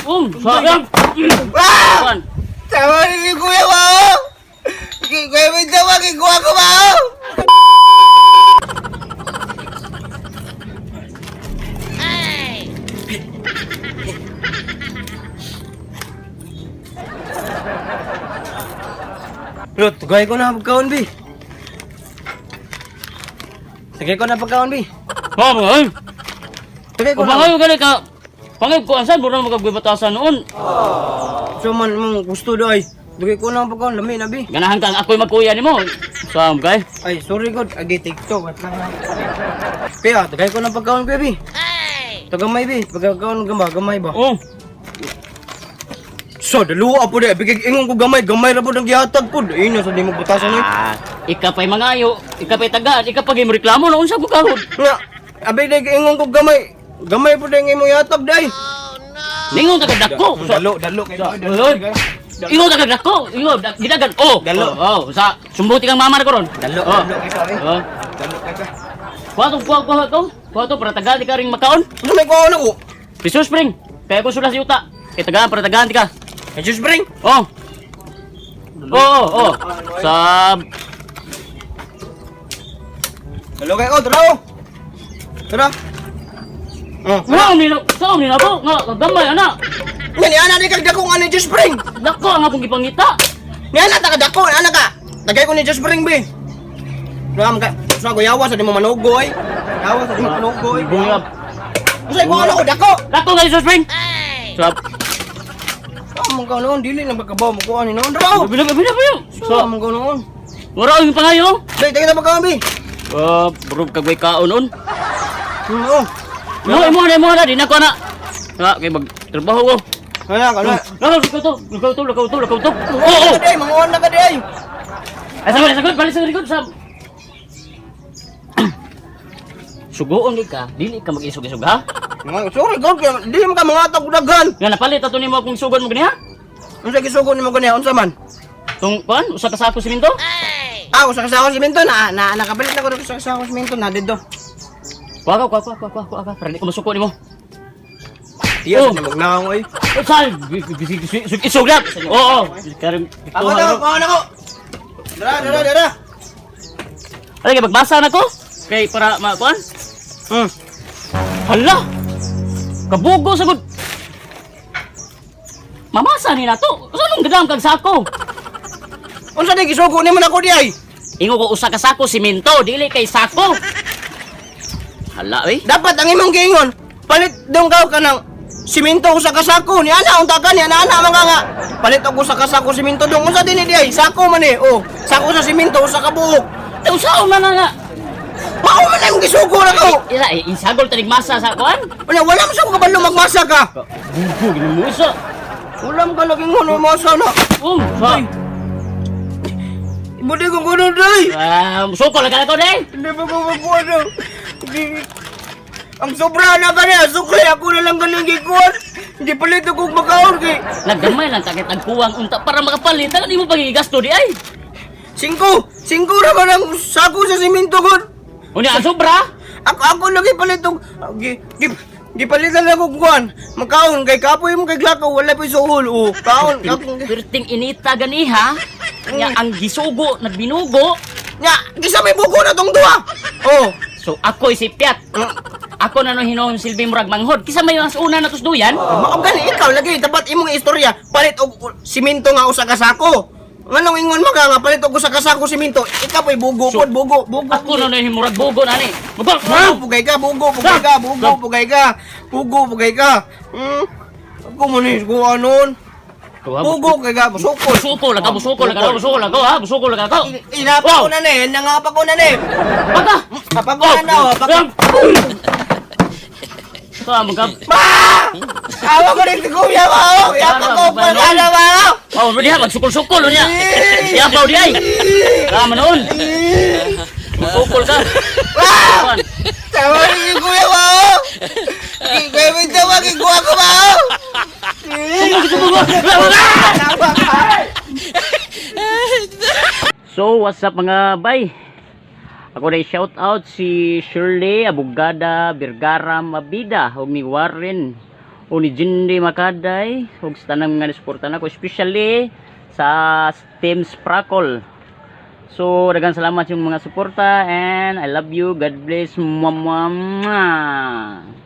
Sayang. Ah! Kuan. Tama ni kuya mo! Kuya Minto, makikuha ko ba? Bro, tugay ko na pagkaon, bi. Tagay ko na pagkaon, bi. Oh, ay. Tagay ko na. Ubangayo gani ka. Pangay ko ansan mura magagwibatasan noon. So man, mong gusto do ay. Tagay ko na ang pagkaon, lami na, bi. Ganahan kang ako'y magkuya nimo. Sam kay. Ay, sorry god, agi TikTok at lang. Kaya, tagay ko na pagkaon, kuya, bi. Tagamay, bi. Pagkaon gamba, gamay ba? Oh. So, dalawa po di. Bigig ingon ko gamay, gamay ra po ang gihatag po. Ino, sa di mo butasan eh. Ah, ika pa'y mangayo, ika pa'y tagaan, ika pa'y reklamo na unsa ko kahod. Nga, abi di ingon ko gamay. Gamay po di ang imong gihatag, day. Ningon ta dako. Dalo, dalo kayo. Oy. Ingon ta dako, ingon gidagan. Oh. Dalo. Oh, oh, sa sumbuti kang mama na ko ron. Dalo, Oh. dalo kayo. Oh. Dalo kayo. Kuha to, kuha, kuha to. Kuha to para tagaan di ka ring makaon. Ano may kuha na ko? Piso spring. Kaya ko sulas yuta. Kay tagaan para tagaan di ka. Ay, just bring. Oh. Oh. Sa Dalo kayo, tara oh. Tara. Oh. Nga ni sa ni na po nga gamay ana. Nga ni ana di kag dako nga ni Just Spring. Dako ang akong gipangita. Ni ana ta ka dako, ana ka. Tagay ko ni Just Spring bi. Ram ka, sa ko yawa sa di mo manugoy. Yawa sa di mo manugoy. Bungab. Usa ko ano ko dako. Dako nga Piso spring. Sa Sa mo ka noon dili na magkabaw mo ko ani noon. Dako. Bila bila bila. Sa Sa mo ka noon. Wala ang pangayo. Day tagay na pagkaon bi. Ah, bro kag way kaon on. Oh. No, imo na di na ko na. Ha, kay mag trabaho ko. Wala ka na. No, no, lakaw to, lakaw to, lakaw to, lakaw to. Oo. Oh, day manguon na ka day. Ay, sagot, sagot, balik sa likod sa. Sugoon gid ka, dili ka mag-isog-isog ha. Mga sorry god, kaya dili man ka mangatag og daghan. Nga napalit ato nimo akong sugon mo ganiha. Unsa gisugo nimo ganiha unsa man? Tung kuan, usa ka sako simento. Ah, usa ka sako simento na na nakapalit na ko usa ka sako simento na didto. Kuha ka, kuha, kuha, kuha, kuha, kuha, ka, para di ko masuko nimo. Iya, Oh. sa nimog naong oy. Sal, isog lang. Oo. Karon Ako na, ako na ako. Dara, dara, dara. Ay, kay magbasa na ko. Kay para makuan. Hala. Kabugo sa gud. Mamasa ni nato. Usa nung gadam kag sako? Unsa di gisugo nimo nako di ay? Ingo ko usa ka sako simento, dili kay sako. Hala oy. Dapat ang imong giingon, palit dong ka kanang simento usa ka sako ni ana unta ka ni ana ana mga nga. Palit og usa ka sako simento dong unsa dinhi di ay? Sako man eh. Oh, sako sa simento usa ka buok. Eh, usaon na na nga. Mao man na imong gisugo nako. Ila eh, isagol tanig masa sa kuan. Wala wala man sa ko kabalo magmasa ka. Bugo gini mo isa. Wala man ka nagingon masa na. Um, sa. Ibudi ko kuno day. Ah, suko lang ka ko day. Hindi pa ko makuha na. Ang sobra na ka niya, sukli ako na lang galing gikuan. Hindi palit ako makaon kay. Naggamay lang takit ang kuwang unta para makapalit. Ano di mo pagigasto di ay? Singko! Singko ra man ang sako sa simento kon. Unya ang sobra. Ako ako lagi palit og gi gi gipalitan lang og kuan. Makaon kay kapoy mo kay glakaw wala pa suhol. Oh, kaon akong Perting inita ganiha. Nya ang gisugo nagbinugo. Nya, gisa may buko na tong duha. Oh. So ako isipyat. Ako na no hinuon silbi murag manghod. Kisa may mas una na tusduyan. Mao gani ikaw lagi dapat imong istorya palit og simento nga usa ka sako. Nganong ingon man ka nga palit og usa ka sako simento, ikaw po'y bugo pod, bugo, bugo. Ako na no himurag bugo na ni. Bugo. Bugo, pugay ka, bugo, pugay ka, bugo, pugay ka. Bugo, pugay ka. Ako man ni ko anon. Bugo kay ka, busukol. Busuko lang ka, busuko lang ka, busuko lang ka, ha? Busuko lang ka. Inapa ko na ni, nangapa ko na ni. Baka. Papa ko na na, oh, papa. Sa mga Ma! Awa ko rin si kuya mo! Yapa ko pa na ba? Oh, diha magsukol-sukol niya. Siya pa di ay. Tama noon. Masukol ka. Ah! Tama rin si kuya mo! Kuya Minto, makikuha ko ba? So, what's up mga bay? Ako na shout out si Shirley Abugada Vergara Mabida ug ni Warren O ni Jindy Makaday ug sa tanang mga nisuporta nako, especially sa Team Sprackle. So daghang salamat yung mga suporta and I love you. God bless. Mwah, mwah, mwah.